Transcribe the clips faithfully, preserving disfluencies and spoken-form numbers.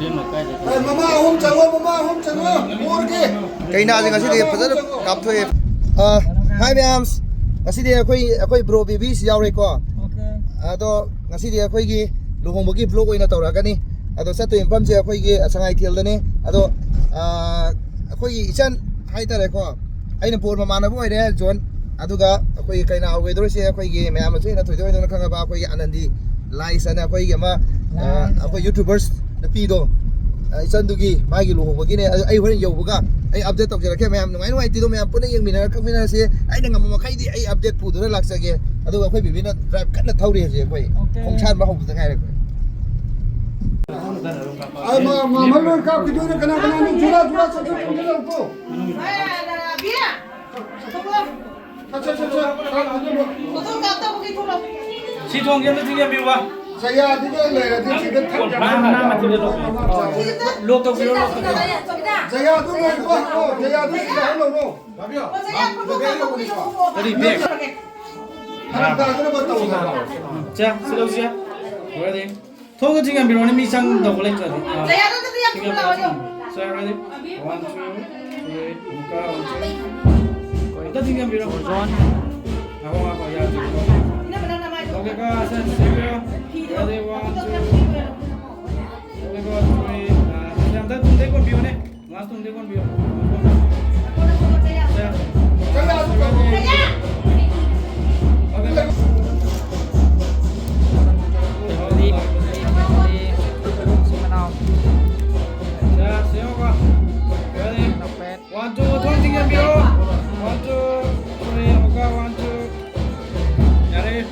ꯑꯦ, ꯃꯃꯥ ꯑꯍꯨꯝ ꯆꯪꯉꯣ, ꯃꯃꯥ ꯑꯍꯨꯝ ꯆꯪꯉꯣ, ꯕꯣꯔꯒꯤ꯫ ꯀꯩꯅꯥꯁꯦ ꯉꯁꯤꯗꯤ ꯐꯖꯅ ꯀꯥꯞꯊꯣꯛꯑꯦ꯫ ꯑ, hi ꯃꯌꯥꯝ, ꯉꯁꯤꯗꯤ ꯑꯩꯈꯣꯏ, ꯑꯩꯈꯣꯏ bro ꯕꯦꯕꯤꯁꯤ ꯌꯥꯎꯔꯦꯀꯣ꯫ ꯑꯗꯣ ꯉꯁꯤꯗꯤ ꯑꯩꯈꯣꯏꯒꯤ ꯂꯨꯍꯣꯡꯕꯒꯤ vlog ꯑꯣꯏꯅ ꯇꯧꯔꯛꯀꯅꯤ꯫ ꯑꯗꯣ ꯆꯠꯇꯣꯏ ꯃꯐꯝꯁꯦ ꯑꯩꯈꯣꯏꯒꯤ ꯁꯉꯥꯏꯊꯦꯜꯗꯅꯦ꯫ ꯑꯗꯣ, ꯑ, ꯑꯩꯈꯣꯏꯒꯤ ꯏꯆꯟ ꯍꯥꯏꯇꯥꯔꯦꯀꯣ, ꯑꯩꯅ ꯕꯣꯔ ꯃꯃꯥꯟꯅꯕ ꯑꯣꯏꯔꯦ ꯖꯣꯟ꯫ ꯑꯗꯨꯒ ꯑꯩꯈꯣꯏꯒꯤ ꯀꯩꯅꯥ ꯑꯣꯏꯗꯣꯏꯁꯦ ꯑꯩꯈꯣꯏꯒꯤ ꯃꯌꯥꯝꯅꯁꯨ ꯍꯦꯟꯅ ꯊꯣꯏꯗꯣꯛ ꯍꯦꯟꯗꯣꯛꯅ ꯈꯪꯉꯕ ꯑꯩꯈꯣꯏꯒꯤ ꯑꯅꯟꯗꯤ ꯂꯥꯏꯁ ꯑꯅ ꯑꯩꯈꯣꯏꯒꯤ ꯑꯃ, ꯑ, ꯑꯩꯈꯣꯏ YouTubers ꯅꯨꯄꯤꯗꯣ, ꯑ, ꯏꯆꯟꯗꯨꯒꯤ ꯃꯥꯒꯤ ꯂꯨꯍꯣꯡꯕꯒꯤꯅꯦ꯫ ꯑꯗꯨ ꯑꯩ ꯍꯣꯔꯦꯟ ꯌꯧꯕꯒ ꯑꯩ update ꯇꯧꯖꯔꯛꯀꯦ꯫ ꯃꯌꯥꯝ ꯅꯨꯡꯉꯥꯏ ꯅꯨꯡꯉꯥꯏꯇꯦꯗꯣ ꯃꯌꯥꯝ ꯄꯨꯟꯅ ꯌꯦꯡꯃꯤꯟꯅꯔ ꯈꯪꯃꯤꯟꯅꯔꯁꯤ꯫ ꯑꯩꯅ ꯉꯝꯕ ꯃꯈꯩꯗꯤ ꯑꯩ update ꯄꯨꯗꯨꯅ ꯂꯥꯛꯆꯒꯦ꯫ ꯑꯗꯨꯒ ꯑꯩꯈꯣꯏ ꯕꯦꯕꯤꯅ drive ꯀꯟꯅ ꯊꯧꯔꯤ ꯍꯧꯖꯤꯛ ꯑꯩꯈꯣꯏ꯫ Okay. ꯈꯣꯡꯁꯥꯟꯕ ꯍꯧꯕꯗ ꯉꯥꯏꯔꯦ ꯑꯩꯈꯣꯏ꯫ ꯑ, ꯃ-, ꯃ-, ꯃꯔꯣꯏ ꯀꯥꯞꯈꯤꯗꯣꯏꯅꯦ꯫ ꯀꯅꯥ ꯀꯅꯥꯅꯣ ꯖꯨꯔꯥ ꯖꯨꯔꯥ ꯆꯠꯊꯣꯛ ꯆꯠꯁꯤꯟ ꯇꯧꯀꯣ꯫ ꯁꯤ ꯊꯣꯡꯁꯦ ꯑꯝꯇ ꯊꯤꯡꯖꯤꯟꯕꯤꯌꯨꯕ꯫ ꯆꯌꯥꯗꯨꯗ ꯂꯩꯔꯗꯤ ꯁꯤꯗ ꯊꯝ-, ꯃꯅꯥ, ꯃꯅꯥ ꯃꯊꯤꯗ ꯇꯧ꯫ Lock ꯇꯧꯕꯤꯔꯣ, lock ꯇꯧꯕꯤꯔꯣ꯫ ꯆꯌꯥꯗꯨ ꯂꯩꯔꯗꯤ ꯍꯪꯉꯣ, ꯆꯌꯥꯗꯨ ꯁꯤꯗ ꯍꯪꯉꯨꯔꯣ꯫ ꯀꯔꯤ bag? ꯐꯔꯛ ꯇꯥꯗꯅꯕ ꯇꯧ ꯍꯥꯏꯕ꯫ ꯆꯦ, ꯁꯤ ꯂꯧꯁꯤ꯫ Ready? ꯊꯣꯡꯗꯣ ꯊꯤꯡꯖꯤꯟꯕꯤꯔꯣꯅꯦ, ꯃꯤ ꯆꯪꯗꯧꯕ ꯂꯩꯇ꯭ꯔꯗꯤ꯫ ꯑꯥ꯫ ꯆꯌꯥꯗꯨ ꯑꯗꯨꯗꯤ ꯌꯥꯝ ꯊꯨꯅ ꯂꯥꯛꯑꯣ꯫ Sir, ready? One, two, three, ꯑꯃꯨꯛꯀ, one, two. ꯑꯝꯇ ꯊꯤꯡꯖꯤꯟꯕꯤꯔꯣ꯫ ꯉꯥꯏꯈꯣ, ꯉꯥꯏꯈꯣ, ꯌꯥꯗ꯭ꯔꯤꯀꯣ꯫ Okay, ꯀꯣ, sir, ꯊꯤꯡꯖꯤꯟꯕꯤꯔꯣ꯫ Ready, one, two. Okay, ꯀꯣ, three, ꯑꯥ, sir, ꯑꯝꯇ ꯇꯨꯡꯗꯩ ꯀꯣꯟꯕꯤꯌꯨꯅꯦ꯫ Last ꯇꯨꯡꯗꯩ ꯀꯣꯟꯕꯤꯌꯨ꯫ Sir, ready? Okay, ꯀꯣ꯫ ꯃꯆꯤꯟ ꯃꯅꯥꯎ꯫ Sir, ꯁꯦꯝꯃꯣꯀꯣ꯫ Ready? ꯅꯣꯛꯄꯦꯠ꯫ One, two, ꯊꯣꯡ ꯊꯤꯡꯖꯤꯟꯕꯤꯔꯣ꯫ One, two, three, ꯑꯃꯨꯛꯀ, one, two. ꯌꯥꯔꯦ꯫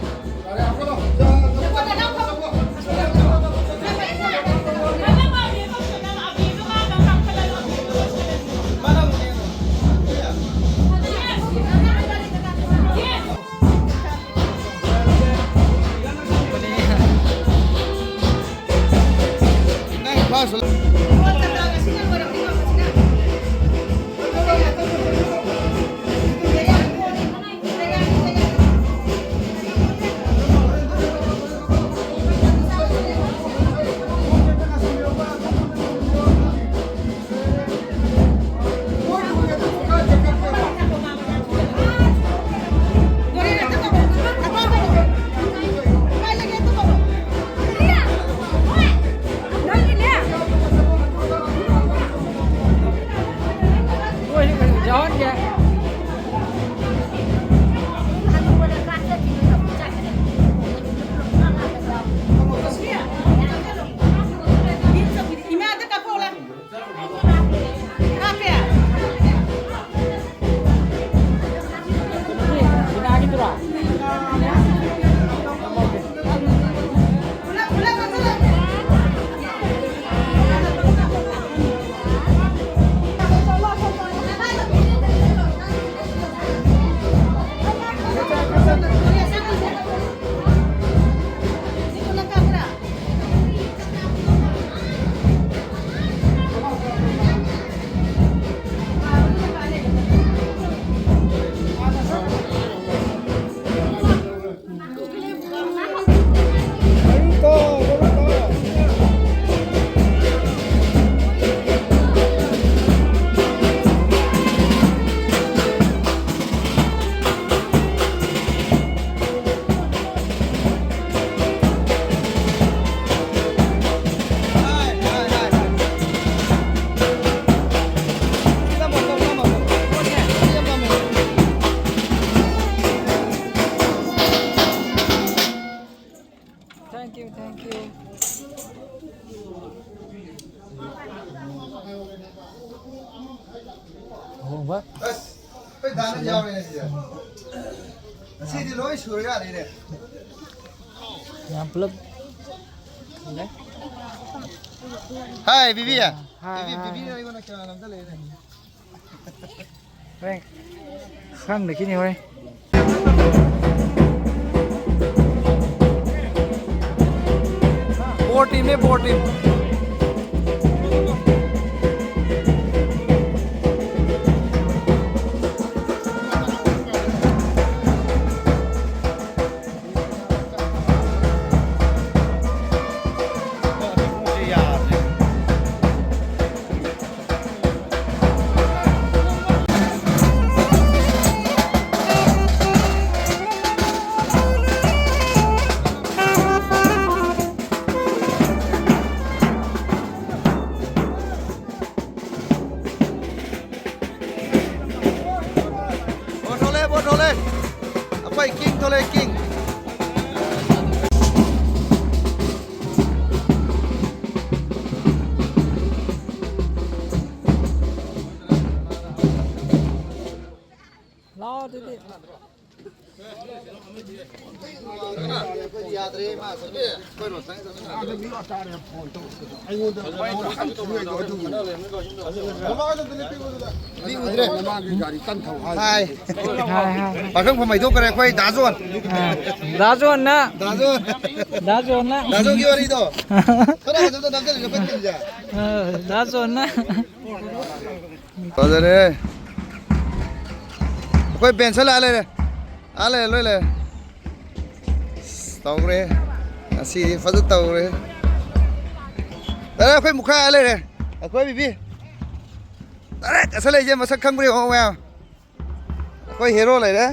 ꯑꯁ, ꯑꯩꯈꯣꯏ ꯗꯥꯅ ꯌꯥꯎꯔꯦꯅꯦ ꯁꯤꯗ꯫ ꯉꯁꯤꯗꯤ ꯂꯣꯏ ꯁꯨꯔ ꯌꯥꯔꯦꯅꯦ꯫ ꯌꯥꯝ ꯄꯨꯂꯞ ꯂꯩ꯫ ꯍꯥꯏ, ꯕꯤꯕꯤ꯫ ꯍꯥꯏ, ꯕꯤꯕꯤ, ꯍꯥꯏ, ꯕꯤꯕꯤꯅ ꯍꯥꯏ꯫ ꯑꯩꯉꯣꯟꯗ ꯀꯌꯥ ꯅꯝꯁꯤꯜꯂꯛꯏꯅꯦ꯫ ꯍꯣꯔꯦꯟ ꯈꯪꯗꯈꯤꯅꯤ ꯍꯣꯔꯦꯟ꯫ ꯕꯣꯔ ꯇꯤꯝꯅꯦ, ꯕꯣꯔ ꯇꯤꯝ꯫ ꯕꯣꯜ ꯊꯣꯛꯂꯛꯑꯦ, ꯕꯣꯜ ꯊꯣꯛꯂꯛꯑꯦ꯫ ꯑꯩꯈꯣꯏ ꯀꯤꯡ ꯊꯣꯛꯂꯛꯑꯦ, ꯀꯤꯡ꯫ ꯂꯥꯛꯑꯣ ꯑꯗꯨꯗꯤ꯫ ꯍꯥꯏ꯫ ꯍꯥꯏ, ꯍꯥꯏ, ꯍꯥꯏ꯫ ꯄꯥꯈꯪꯐꯝ ꯍꯩꯗꯣꯛꯈ꯭ꯔꯦ ꯑꯩꯈꯣꯏ ꯗꯥ ꯖꯣꯟ꯫ ꯑꯥ, ꯗꯥ ꯖꯣꯟꯅ꯫ ꯗꯥ ꯖꯣꯟ꯫ ꯗꯥ ꯖꯣꯟꯅ꯫ ꯗꯥ ꯖꯣꯟꯒꯤ ꯋꯥꯔꯤꯗꯣ꯫ ꯈꯔ ꯐꯖꯅ ꯅꯝꯁꯤꯜꯂꯒ ꯐꯠꯇꯕꯤꯗ꯫ ꯑꯥ, ꯗꯥ ꯖꯣꯟꯅ꯫ ꯐꯖꯔꯦ꯫ ꯑꯩꯈꯣꯏ ꯕꯦꯟꯁꯟ ꯂꯥꯛꯑ ꯂꯩꯔꯦ꯫ ꯑꯥ ꯂꯩꯔꯦ, ꯂꯣꯏ ꯂꯩꯔꯦ꯫ ꯑꯁ, ꯇꯧꯔꯦ꯫ ꯉꯁꯤꯗꯤ ꯐꯖꯅ ꯇꯧꯔꯦ꯫ ꯇꯥꯔꯦ, ꯑꯩꯈꯣꯏ ꯃꯨꯈꯥꯏ ꯑꯥ ꯂꯩꯔꯦ꯫ ꯑꯩꯈꯣꯏ ꯕꯤꯕꯤ꯫ ꯇꯥꯔꯦ, ꯀꯁꯜ ꯂꯩꯁꯦ ꯃꯁꯛ ꯈꯪꯕ꯭ꯔꯥ ꯌꯦꯡꯉꯣ ꯃꯌꯥꯝ꯫ ꯑꯩꯈꯣꯏ ꯍꯦꯔꯣ ꯂꯩꯔꯦ꯫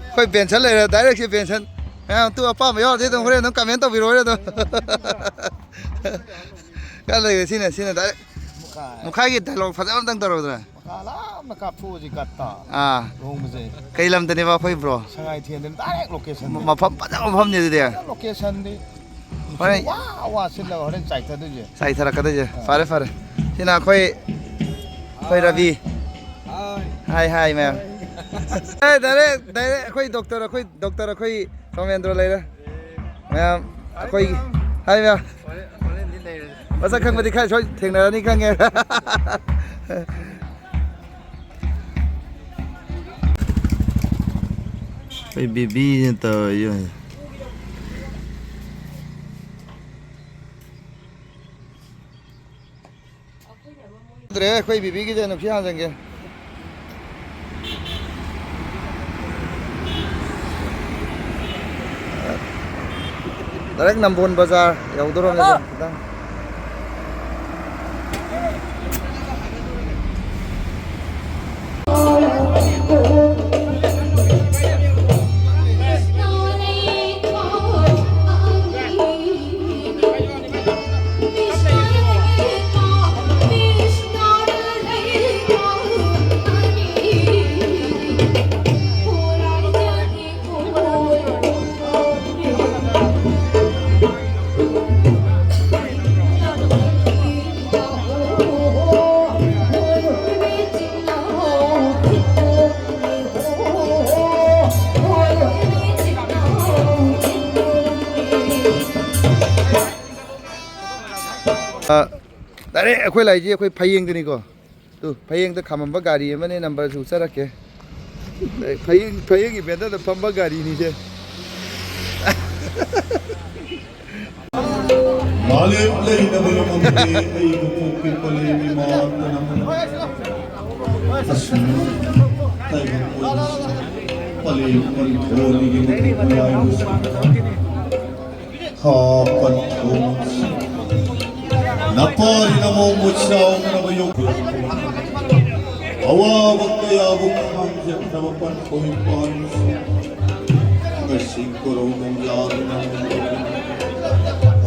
ꯑꯩꯈꯣꯏ ꯕꯦꯟꯁꯟ ꯂꯩꯔꯦ, ꯗꯥꯏꯔꯦꯛꯁꯦ ꯕꯦꯟꯁꯟ꯫ ꯃꯌꯥꯝ ꯑꯗꯨ ꯑꯄꯥꯝꯕ ꯌꯥꯎꯔꯗꯤ ꯑꯗꯨꯝ ꯍꯣꯔꯦꯟ ꯑꯗꯨꯝ ꯀꯃꯦꯟ ꯇꯧꯕꯤꯔꯛꯑꯣ ꯑꯗꯨꯝ꯫ ꯀꯥꯏ ꯂꯩꯔꯦ? ꯁꯤꯅ, ꯁꯤꯅ ꯗꯥꯏꯔꯦꯛ ꯃꯨꯈꯥꯏ꯫ ꯃꯨꯈꯥꯏꯒꯤ ꯗꯥꯏꯂꯣꯛ ꯐꯖꯕ ꯑꯝꯇꯪ ꯇꯧꯔꯛꯎꯗꯅ꯫ ꯃꯈꯥ ꯂꯥꯞꯅ ꯀꯥꯞꯊꯣꯛꯑꯁꯤ ꯀꯠꯇ꯫ ꯑꯥ꯫ ꯂꯨꯍꯣꯡꯕꯁꯦ꯫ ꯀꯩ ꯂꯝꯗꯅꯦꯕ ꯑꯩꯈꯣꯏ ꯕ꯭ꯔꯣ? ꯁꯉꯥꯏ ꯊꯦꯟꯗꯅ ꯗꯥꯏꯔꯦꯛ ꯂꯣꯀꯦꯁꯟ꯫ ꯃ-, ꯃꯐꯝ ꯐꯖꯕ ꯃꯐꯝꯅꯤ ꯑꯗꯨꯗꯤ꯫ ꯂꯣꯀꯦꯁꯟꯗꯤ꯫ ꯍꯣꯔꯦꯟ ꯋꯥ ꯋꯥ ꯁꯤꯜꯂꯒ ꯍꯣꯔꯦꯟ ꯆꯥꯏꯊꯗꯣꯏꯁꯦ꯫ ꯆꯥꯏꯊꯔꯛꯀꯗꯣꯏꯁꯦ꯫ ꯑꯥ꯫ ꯐꯔꯦ, ꯐꯔꯦ꯫ ꯁꯤꯅ ꯑꯩꯈꯣꯏ ꯑꯩꯈꯣꯏ ꯔꯕꯤ꯫ ꯍꯥꯏ, ꯍꯥꯏ, ꯃꯌꯥꯝ꯫ ꯑꯦ, ꯗꯥꯏꯔꯦꯛ, ꯗꯥꯏꯔꯦꯛ ꯑꯩꯈꯣꯏ ꯗꯣꯛꯇꯔ, ꯑꯩꯈꯣꯏ ꯗꯣꯛꯇꯔ, ꯑꯩꯈꯣꯏ ꯁꯣꯃꯦꯟꯗ꯭ꯔꯣ ꯂꯩꯔꯦ꯫ ꯃꯌꯥꯝ, ꯑꯩꯈꯣꯏꯒꯤ, ꯍꯥꯏ, ꯃꯌꯥꯝ꯫ ꯃꯁꯛ ꯈꯪꯕꯗꯤ ꯈꯔ ꯁꯣꯏ ꯊꯦꯡꯅꯔꯅꯤ ꯈꯪꯉꯦ꯫ ꯑꯩꯈꯣꯏ ꯕꯤꯕꯤꯅ ꯇꯧꯔꯤ꯫ ꯗ꯭ꯔꯦ, ꯑꯩꯈꯣꯏ ꯕꯤꯕꯤꯒꯤꯁꯦ ꯅꯨꯡꯁꯤ ꯍꯥꯟꯖꯟꯒꯦ꯫ ꯗꯥꯏꯔꯦꯛ ꯅꯝꯕꯣꯜ ꯕꯖꯥꯔ ꯌꯧꯗꯣꯔꯕꯅꯦ ꯈꯤꯇꯪ꯫ ꯑ, ꯗꯥꯏꯔꯦꯛ ꯑꯩꯈꯣꯏ ꯂꯥꯛꯏꯁꯤ ꯑꯩꯈꯣꯏ ꯐꯌꯦꯡꯗꯅꯤꯀꯣ꯫ ꯇꯨ, ꯐꯌꯦꯡꯗ ꯈꯥꯝꯃꯝꯕ ꯒꯥꯔꯤ ꯑꯃꯅꯦ, ꯅꯝꯕꯔꯁꯨ ꯎꯠꯆꯔꯛꯀꯦ꯫ ꯐꯌꯦꯡ, ꯐꯌꯦꯡꯒꯤ ꯕꯦꯟꯗꯔꯗ ꯐꯝꯕ ꯒꯥꯔꯤꯅꯤꯁꯦ꯫ ꯃꯥꯂꯦꯝ ꯂꯩꯅꯕ ꯂꯝꯗꯝꯒꯤ ꯑꯩꯕꯨ ꯄꯣꯛꯄꯤ ꯄꯂꯦꯝ ꯏꯃꯥ ꯇꯅꯃ꯫ ꯑꯁꯨꯝꯅ ꯇꯥꯏꯕꯪ ꯑꯣꯏꯕꯁꯤꯡ ꯄꯂꯦꯝ ꯄꯟꯊꯣꯅꯤꯒꯤ ꯃꯊꯛ ꯃꯌꯥꯏꯕꯨ ꯍꯥ ꯄꯟꯊꯣ꯫ ꯅꯄꯥꯔꯤ ꯅꯃꯣ ꯃꯨꯆꯥꯎꯅꯕ ꯌꯣꯛ꯫ ꯑꯋꯥꯕ ꯀꯌꯥꯕꯨ ꯈꯥꯡꯖꯈ꯭ꯔꯕ ꯄꯟꯊꯣꯏ ꯄꯥꯟꯁꯤ꯫ ꯉꯁꯤ ꯀꯣꯔꯧꯅ ꯌꯥꯗꯨꯅ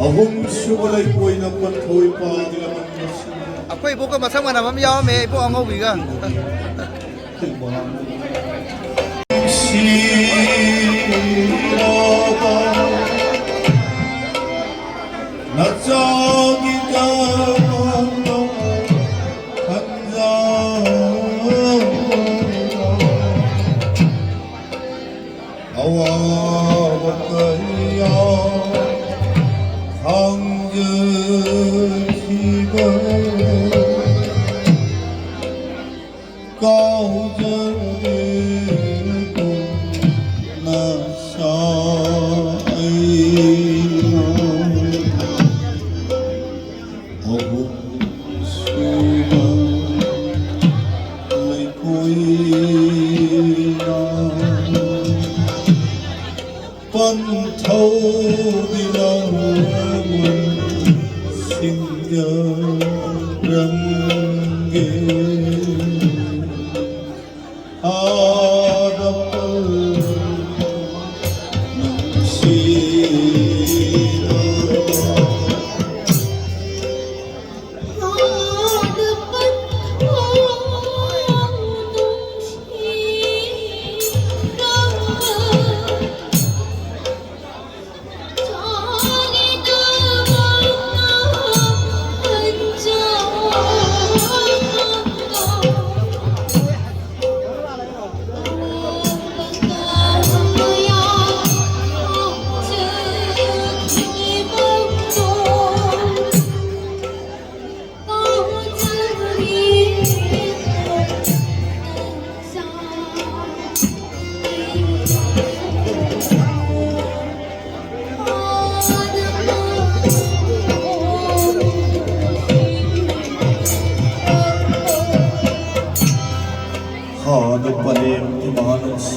ꯑꯍꯨꯝꯁꯨꯕ ꯂꯩꯀꯣꯏꯅ ꯄꯟꯊꯣꯏ ꯄꯥꯟꯒꯤ ꯂꯃꯟ ꯑꯁꯤꯅ ꯑꯩꯈꯣꯏ ꯏꯕꯣꯛꯀ ꯃꯁꯛ ꯃꯥꯟꯅꯕ ꯑꯃ ꯌꯥꯎꯔꯝꯃꯦ, ꯏꯕꯣꯛ ꯑꯉꯧꯕꯤꯒ꯫ ꯅꯆꯥꯒꯤꯗꯃꯛ ꯈꯟꯖ ꯁꯨꯕ ꯂꯩꯀꯣꯏꯅ ꯄꯟꯊꯧꯗꯤ ꯂꯧ ꯃꯨꯟꯁꯤꯟꯖꯔꯝꯒꯦ꯫ ꯍꯥꯟꯅ ꯄꯂꯦꯝ ꯏꯃꯥ ꯅꯨꯡꯁꯤ,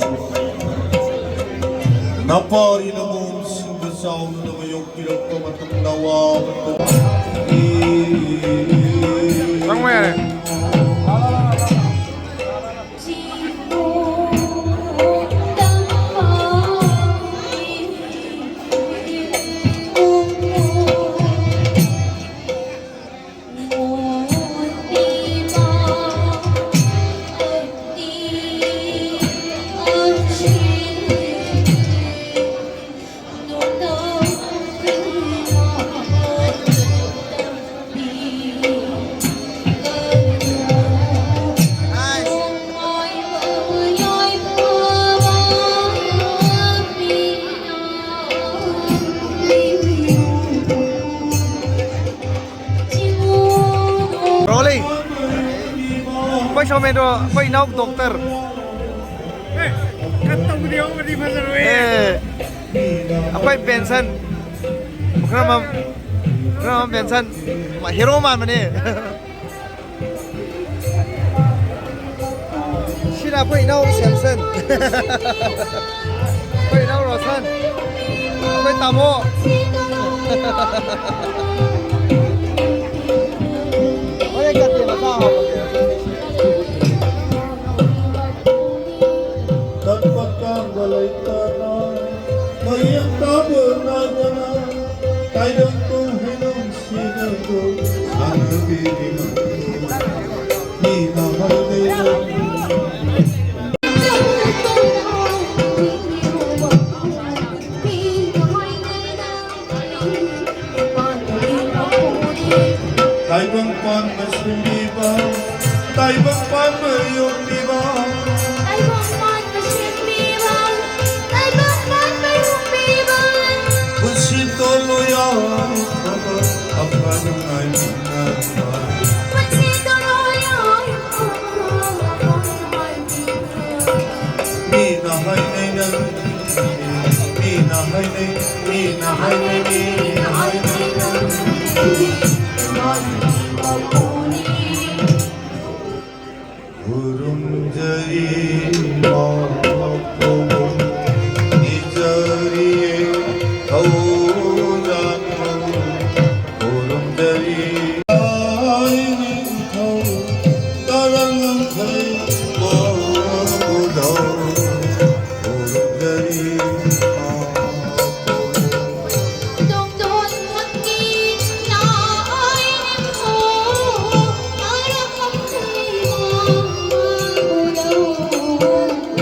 ꯅꯄꯥꯔꯤ ꯅꯃꯣꯝꯁꯤꯡꯗ ꯆꯥꯎꯅ ꯅꯃ ꯌꯣꯛꯄꯤꯔꯛꯄ ꯃꯇꯝꯗ ꯋꯥꯕ ꯇꯣꯛꯈꯤ꯫ ꯆꯪꯕ ꯌꯥꯔꯦ꯫ Rolling. ꯑꯩꯈꯣꯏ ꯁꯣꯃꯦꯟꯗꯣ ꯑꯩꯈꯣꯏ ꯏꯅꯥꯎ ꯗꯣꯛꯇꯔ꯫ ꯑꯦ, ꯀꯠ ꯇꯧꯕꯗꯤ ꯌꯥꯎꯕꯗꯤ ꯐꯖꯔꯣꯏ꯫ ꯑꯦ, ꯑꯩꯈꯣꯏ ꯕꯦꯟꯁꯟ ꯄꯨꯈ꯭ꯔꯝꯕꯝ꯫ ꯕꯦꯟꯁꯟ, ꯍꯦꯔꯣ ꯃꯥꯟꯕꯅꯦ꯫ ꯁꯤꯅ ꯑꯩꯈꯣꯏ ꯏꯅꯥꯎ ꯁꯦꯝꯁꯟ꯫ ꯑꯩꯈꯣꯏ ꯏꯅꯥꯎ ꯔꯣꯁꯟ꯫ ꯑꯩꯈꯣꯏ ꯇꯥꯃꯣ꯫ ꯍꯣꯔꯦꯟ ꯀꯠꯇꯦ ꯃꯆꯥ ꯍꯥꯞꯄꯛꯀꯦ꯫ ꯀꯟꯕ ꯀꯥꯡꯕ ꯂꯩꯇꯅ, ꯃꯌꯦꯛ ꯇꯥꯕ ꯅꯥꯏꯗꯅ, ꯇꯥꯏꯕꯪ ꯀꯣꯡꯍꯩ ꯅꯨꯡꯁꯤꯅꯕ ꯁꯥꯟꯅꯕꯤꯔꯤꯕ ꯃꯤꯅ ꯍꯥꯏꯅꯩ꯫ ꯇꯥꯏꯕꯪꯄꯥꯟ ꯃꯁꯤꯕꯤꯕ, ꯇꯥꯏꯕꯪꯄꯥꯟ ꯃꯌꯣꯛꯄꯤꯕ, ꯇꯥꯏꯕꯪꯄꯥꯟ ꯃꯁꯤꯕꯤꯕ, ꯇꯥꯏꯕꯪꯄꯥꯟ ꯃꯌꯣꯛꯄꯤꯕ, ꯄꯨꯟꯁꯤ ꯇꯣꯜꯂꯣ ꯌꯥꯏꯐꯕ, ꯑꯐ ꯅꯨꯡꯉꯥꯏ ꯃꯤꯟꯅꯕ꯫ ꯄꯨꯟꯁꯤ ꯇꯣꯜꯂꯣ ꯌꯥꯏꯐꯕ, ꯑꯐ ꯅꯨꯡꯉꯥꯏ ꯃꯤꯟꯅꯕ꯫ ꯃꯤꯅ ꯍꯥꯏꯅꯩ ꯅꯪ, ꯃꯤꯅ ꯍꯥꯏꯅꯩ, ꯃꯤꯅ ꯍꯥꯏꯅꯩ, ꯃꯤꯅ ꯍꯥꯏꯅꯩ ꯅꯪ꯫ ꯈꯨꯔꯨꯝꯖꯔꯤ ꯃꯥ ꯄꯥꯕꯨꯡ, ꯅꯤꯖꯔꯤꯌꯦ ꯊꯧꯖꯥꯟꯕꯨ꯫ ꯈꯨꯔꯨꯝꯖꯔꯤ ꯂꯥꯏ ꯅꯤꯡꯊꯧ ꯇꯔꯥ ꯉꯝꯈꯩ ꯃꯥꯕꯨ ꯊꯧ꯫ ꯈꯨꯔꯨꯝꯖꯔꯤ ꯃꯥ ꯄꯥꯕꯨꯡ꯫ ꯇꯣꯡꯗꯣꯟ ꯃꯀꯤ ꯂꯥꯏ ꯅꯤꯡꯊꯧ ꯇꯔꯥ ꯉꯝꯈꯩ ꯃꯥꯕꯨ ꯊꯧ꯫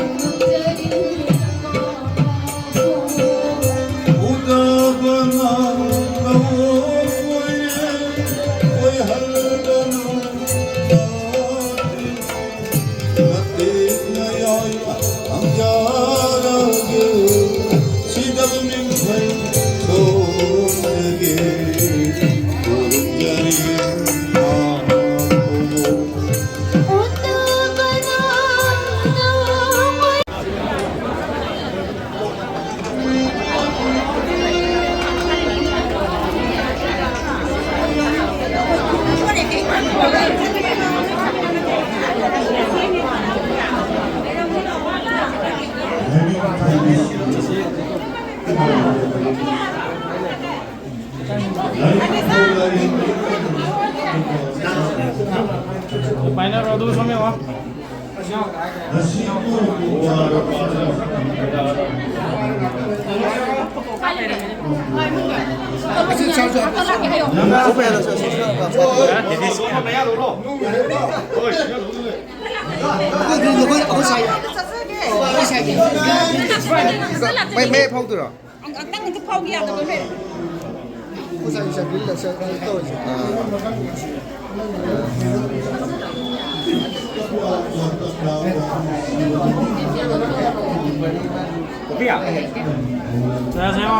ꯃꯩ, ꯃꯩ ꯐꯥꯎꯗꯣꯏꯔꯣ? ꯑꯪ-, ꯑꯪꯀꯪ ꯑꯗꯨ ꯐꯥꯎꯒꯤ ꯌꯥꯗꯕ ꯃꯦ꯫ ꯀꯣꯐꯤꯌꯥ? ꯆꯥꯁꯦ, ꯏꯃꯥ꯫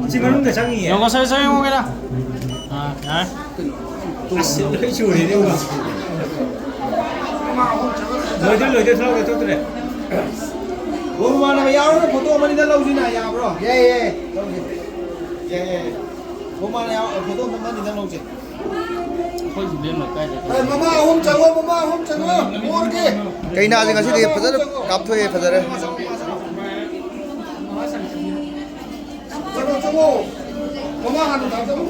ꯁꯤ ꯃꯅꯨꯡꯗ ꯆꯪꯉꯤꯌꯦ꯫ ꯌꯦꯡꯉꯣ, ꯁꯦ, ꯁꯦ, ꯌꯦꯡꯉꯣ, ꯀꯩꯅꯣ꯫ ꯑꯥ, ꯌꯥꯔꯦ꯫ ꯑꯁ, ꯂꯣꯏ ꯁꯨꯔꯦꯅꯦ, ꯏꯃꯥ꯫ ꯂꯣꯏꯗ꯭ꯔꯦ, ꯂꯣꯏꯗ꯭ꯔꯦ, ꯊꯣꯛꯂꯛꯇ꯭ꯔꯦ, ꯊꯣꯛꯂꯛꯇ꯭ꯔꯦ꯫ ꯒꯣꯔꯨ ꯃꯥꯟꯅꯕ ꯌꯥꯎꯔꯒ ꯐꯣꯇꯣ ꯑꯃꯅꯤꯗ ꯂꯧꯁꯤꯅ, ꯌꯥꯕ꯭ꯔꯣ? ꯌꯥꯏꯌꯦ, ꯂꯧꯁꯤ꯫ ꯌꯥꯏꯌꯦ, ꯌꯥꯏꯌꯦ꯫ ꯒꯣꯔꯨ ꯃꯥꯟꯅ ꯌꯥꯎ-, ꯐꯣꯇꯣ ꯑꯃꯅꯤꯗ ꯂꯧꯁꯤ꯫ ꯑꯩꯈꯣꯏ ꯁꯤꯗ ꯂꯩꯀꯥꯏꯗ ꯑꯦ, ꯃꯃꯥ ꯑꯍꯨꯝ ꯆꯪꯉꯣ, ꯃꯃꯥ ꯑꯍꯨꯝ ꯆꯪꯉꯣ꯫ ꯃꯣꯔꯒꯤ꯫ ꯀꯩꯅꯥꯁꯦ ꯉꯁꯤꯗꯤ ꯐꯖꯅ ꯀꯥꯞꯊꯣꯛꯑꯦ, ꯐꯖꯔꯦ꯫ ꯆꯪꯉꯣ, ꯆꯪꯉꯣ꯫ ꯃꯃꯥ ꯍꯥꯟꯅ ꯊꯥꯖꯧ꯫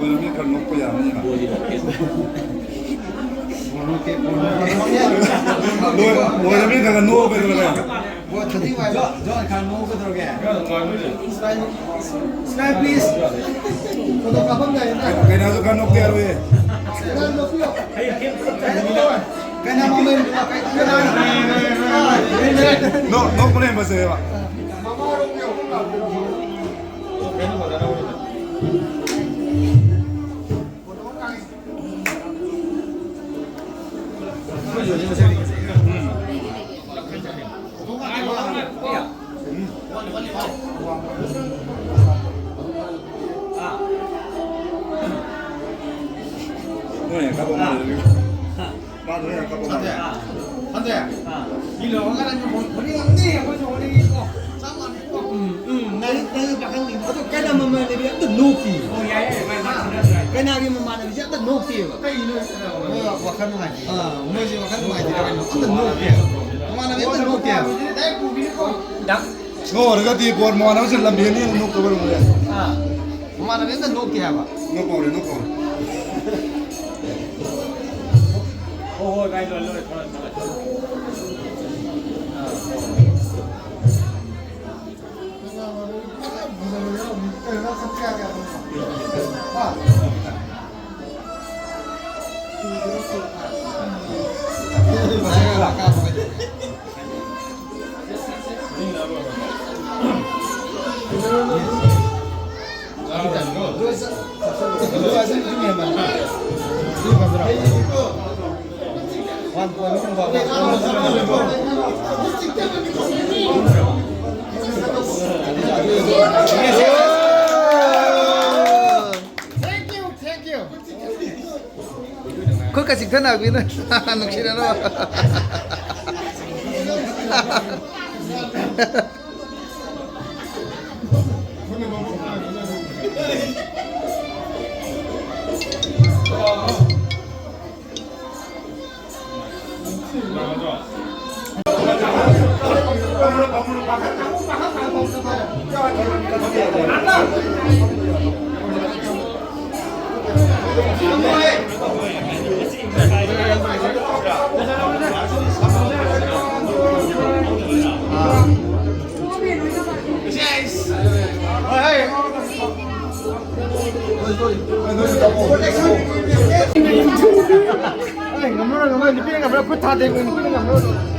ꯂꯣꯏꯔꯕꯅꯤꯅ ꯈꯔ ꯅꯣꯛꯄ ꯌꯥꯕꯅꯤꯅ꯫ ꯂꯣꯏ-, ꯂꯣꯏꯔꯕꯅꯤꯅ ꯈꯔ ꯈꯔ ꯅꯣꯛꯑꯣ ꯀꯩꯗꯧꯔꯒꯦ? ꯕꯣ, ꯊꯥꯖꯤꯟ ꯍꯥꯏꯕ꯫ ꯖꯣꯟ, ꯈꯔ ꯅꯣꯛꯑꯣ ꯀꯩꯗꯧꯔꯒꯦ? Smile, smile, please. Photo ꯀꯥꯞꯄꯝꯗꯥꯏꯗ꯫ ꯀꯩꯅꯣꯁꯨ ꯈꯔ ꯅꯣꯛꯇ ꯌꯥꯔꯣꯏꯌꯦ꯫ ꯈꯔ ꯅꯣꯛꯄꯤꯌꯣ꯫ ꯀꯩꯅꯣ ꯃꯃꯜ, ꯀꯩꯅꯣ꯫ ꯅꯣꯛ-, ꯅꯣꯛꯄꯅ ꯍꯦꯟꯅ ꯐꯖꯩꯌꯦꯕ꯫ ꯃꯃꯥꯔꯣꯝꯒꯤ ꯑꯍꯨꯝ ꯂꯥꯛꯄꯤꯔꯣ꯫ ꯅꯣꯏꯅ ꯀꯥꯞꯄ ꯃꯥꯜꯂꯦ꯫ ꯃꯥ ꯅꯣꯏꯅ ꯀꯥꯞꯄ ꯃꯥꯜꯂꯦ꯫ ꯍꯟꯗꯦ꯫ ꯃꯤ ꯂꯨꯍꯣꯡꯉꯀꯥꯟꯗ ꯍꯣꯡꯅꯤꯡꯉꯝꯅꯤ, ꯑꯩꯈꯣꯏꯁꯨ ꯍꯣꯡꯅꯤꯡꯉꯤꯀꯣ꯫ ꯆꯞ ꯃꯥꯟꯅꯩꯀꯣ꯫ ꯎꯝ, ꯎꯝ, ꯅꯪ, ꯅꯪ ꯄꯥꯈꯪꯅꯤ꯫ ꯑꯗꯣ ꯀꯩꯅꯣ ꯃꯃꯥꯟꯅꯕꯤ ꯑꯝꯇ ꯅꯣꯛꯇꯦ꯫ ꯑꯣ, ꯌꯥꯏ, ꯌꯥꯏ, ꯃꯥꯏ, ꯃꯥꯏ ꯈꯟꯅꯗ꯭ꯔꯥ ꯍꯥꯏ꯫ ꯀꯩꯅꯥꯒꯤ ꯃꯃꯥꯟꯅꯕꯤꯁꯦ ꯑꯝꯇ ꯅꯣꯛꯇꯦꯕ꯫ ꯀꯩꯒꯤꯅꯣ? ꯃꯣꯏ ꯋꯥꯈꯜ ꯅꯨꯡꯉꯥꯏꯇꯦ꯫ ꯑꯥ, ꯃꯣꯏꯁꯦ ꯋꯥꯈꯜ ꯅꯨꯡꯉꯥꯏꯇꯦ ꯀꯩꯅꯣ꯫ ꯑꯝꯇ ꯅꯣꯛꯇꯦ꯫ ꯃꯃꯥꯟꯅꯕꯤ ꯑꯝꯇ ꯅꯣꯛꯇꯦ ꯍꯥꯏꯕ꯫ ꯗꯥꯏꯔꯦꯛ ꯄꯨꯕꯤꯅꯤꯀꯣ꯫ ꯗꯥꯛ- ꯅꯣꯛꯑꯔꯒꯗꯤ ꯕꯣꯔ ꯃꯃꯥꯟꯅꯕꯁꯤꯡ ꯂꯝ ꯍꯦꯟꯅꯤ ꯅꯣꯛꯇꯕ ꯑꯣꯏꯔꯝꯕ ꯌꯥꯏ꯫ ꯑꯥ꯫ ꯃꯃꯥꯟꯅꯕꯤ ꯑꯝꯇ ꯅꯣꯛꯇꯦ ꯍꯥꯏꯕ꯫ ꯅꯣꯛꯄ ꯍꯧꯔꯦ, ꯅꯣꯛꯄ ꯍꯧꯔꯦ꯫ ꯍꯣꯏ, ꯍꯣꯏ, ꯚꯥꯏ, ꯂꯣꯏ, ꯂꯣꯏ, ꯊꯣꯛꯂꯛꯑꯣ, ꯊꯣꯛꯂꯛꯑꯣ꯫ ꯑꯥ, ꯍꯣꯏ꯫ Thank you, thank you. ꯈꯨꯠꯀ ꯆꯤꯛꯊꯅꯕꯤꯅ ꯅꯨꯡꯁꯤꯅꯅꯕ꯫ ꯉꯝꯃꯔꯣꯏ, ꯉꯝꯃꯔꯣꯏ, ꯅꯨꯄꯤꯅ ꯉꯝꯃꯔꯣꯏ, ꯈꯨꯠ ꯊꯥꯗꯦ, ꯅꯨꯄꯤꯅ ꯉꯝꯃꯔꯣꯏ꯫